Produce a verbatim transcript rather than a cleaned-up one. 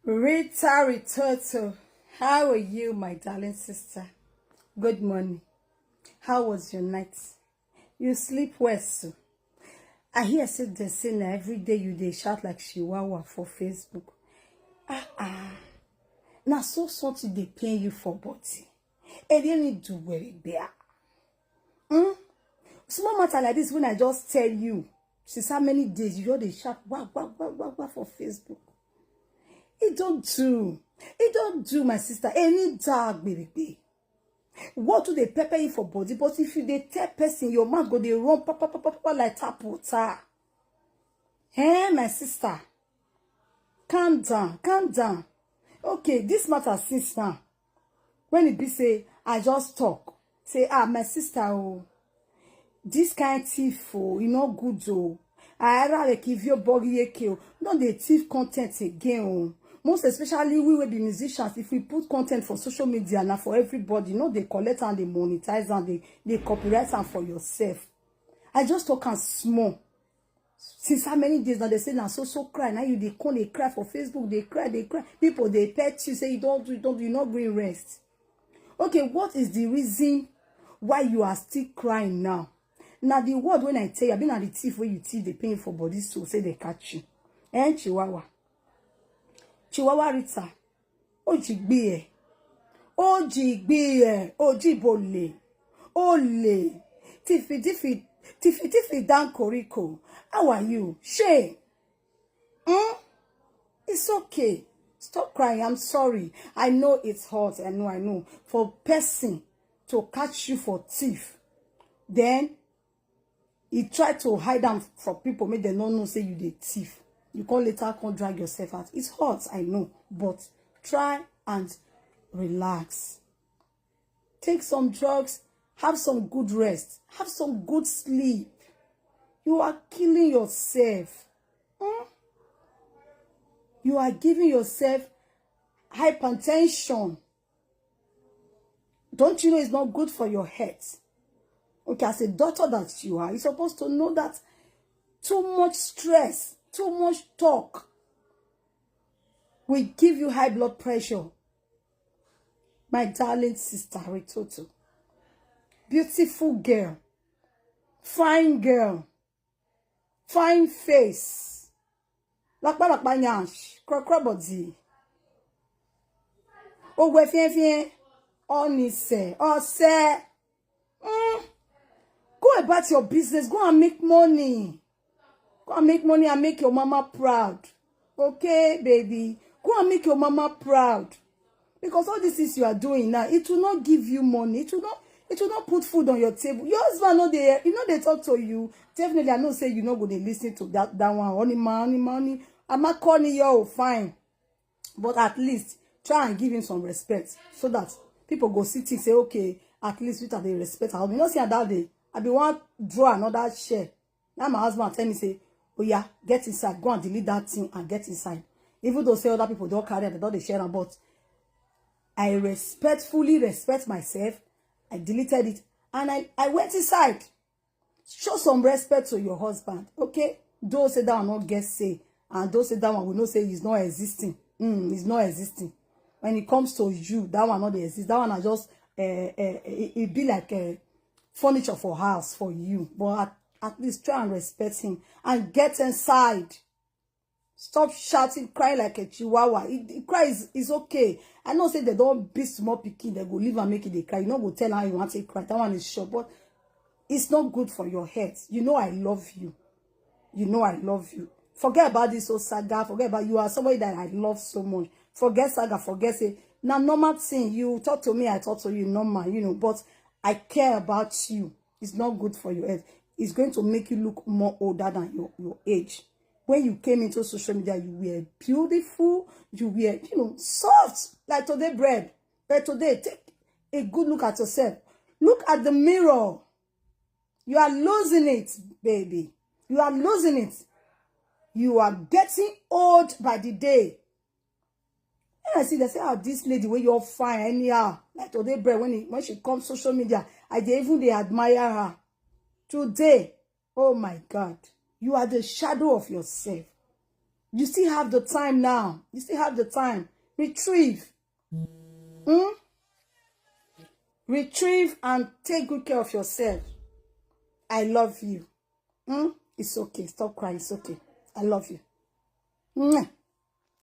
Rita Ritoto, how are you, my darling sister? Good morning. How was your night? You sleep well, so? I hear say they say na every day you dey shout like chihuahua for Facebook. Ah ah. Na so something dey pain you for body. And then you do very bad. Hmm? Small matter like this, when I just tell you, since how many days you just dey shout wah wah wah wah wah for Facebook. It don't do. It don't do, my sister. Any dog, baby. What do they pepper you for body? But if you dey tell person, your mouth go dey run papa papa papa like tap water. Eh, my sister, calm down, calm down. Okay, this matter since now. When it be say I just talk, say, ah, my sister, oh, this kind thief, oh, e no good, oh. I rather like if your body yeke, oh, no dey thief content again, oh. Most especially we will be musicians. If we put content for social media now for everybody, no dey collect and dey monetize and dey dey copyright and for yourself. I just talk am small. Since how many days now they say na so so cry? Now you dey come dey cry for Facebook, dey cry, dey cry. People dey pet you, say you don't do, you don't do, you not going rest. Okay, what is the reason why you are still crying now? Now the word when I tell you, I been at the thief where you thief the pain for body, so say they catch you. Eh, Chihuahua. Chihuahua Rita. Ojigbe. Ojigbe. Ojibole. Ole. Tifi tifi. Tifi tifi dan koriko. How are you? Shey. Hmm? It's okay. Stop crying. I'm sorry. I know it's hot. I know, I know. For person to catch you for thief, then he try to hide am from people, make dem no know say you dey thief. You come later come drag yourself out. It's hot, I know, but try and relax. Take some drugs, have some good rest, have some good sleep. You are killing yourself. Hmm? You are giving yourself hypertension. Don't you know it's not good for your health? Okay, as a doctor that you are, you're supposed to know that too much stress, too much talk will give you high blood pressure. My darling sister, Ritoto. Beautiful girl. Fine girl. Fine face. Lakpa lakpa nyash. Kro kro body. Ogwe fien fien. Onise. Ose. Mm. Go about your business. Go and make money. Go and make money and make your mama proud. Okay, baby? Go and make your mama proud. Because all these things you are doing now, it will not give you money. It will not, it will not put food on your table. Your husband no dey, you know they talk to you. Definitely, I know say you no go dey listen to that, that one. Only money, money. I'm not calling you, oh, fine. But at least try and give him some respect so that people go see things, say, okay, at least Rita dey respect her. You know, see that day, I be want draw another share. Now my husband tell me, say, oh yeah, get inside, go and delete that thing and get inside. Even though say other people don't carry it, they don't dey share am, but I respectfully respect myself. I deleted it and I, I went inside. Show some respect to your husband, okay? Those say that one not get say, and those say that one we know say he's not existing. Mm, he's not existing. When it comes to you, that one not dey exist. That one are just uh, uh, it, it be like a furniture for house for you. But at, at least try and respect him and get inside. Stop shouting, crying like a chihuahua. It, it cry is, is okay. I know say they don't beat small pikin, they go leave and make it they cry. You know, go tell her you want to cry. That one is sure, but it's not good for your head. You know I love you. You know I love you. Forget about this old saga. Forget about you are somebody that I love so much. Forget saga. Forget say now normal thing. You talk to me, I talk to you normal. You know, but I care about you. It's not good for your head. It's going to make you look more older than your, your age. When you came into social media, you were beautiful, you were, you know, soft like today bread. But today, take a good look at yourself. Look at the mirror. You are losing it, baby. You are losing it. You are getting old by the day. And I see they say, oh, this lady where you're fine anyhow. Like today bread, when he, when she comes social media, I dey even they admire her. Today, oh my God, you are the shadow of yourself. You still have the time now. You still have the time. Retrieve. Hmm? Retrieve and take good care of yourself. I love you. Hmm? It's okay. Stop crying. It's okay. I love you. Mwah.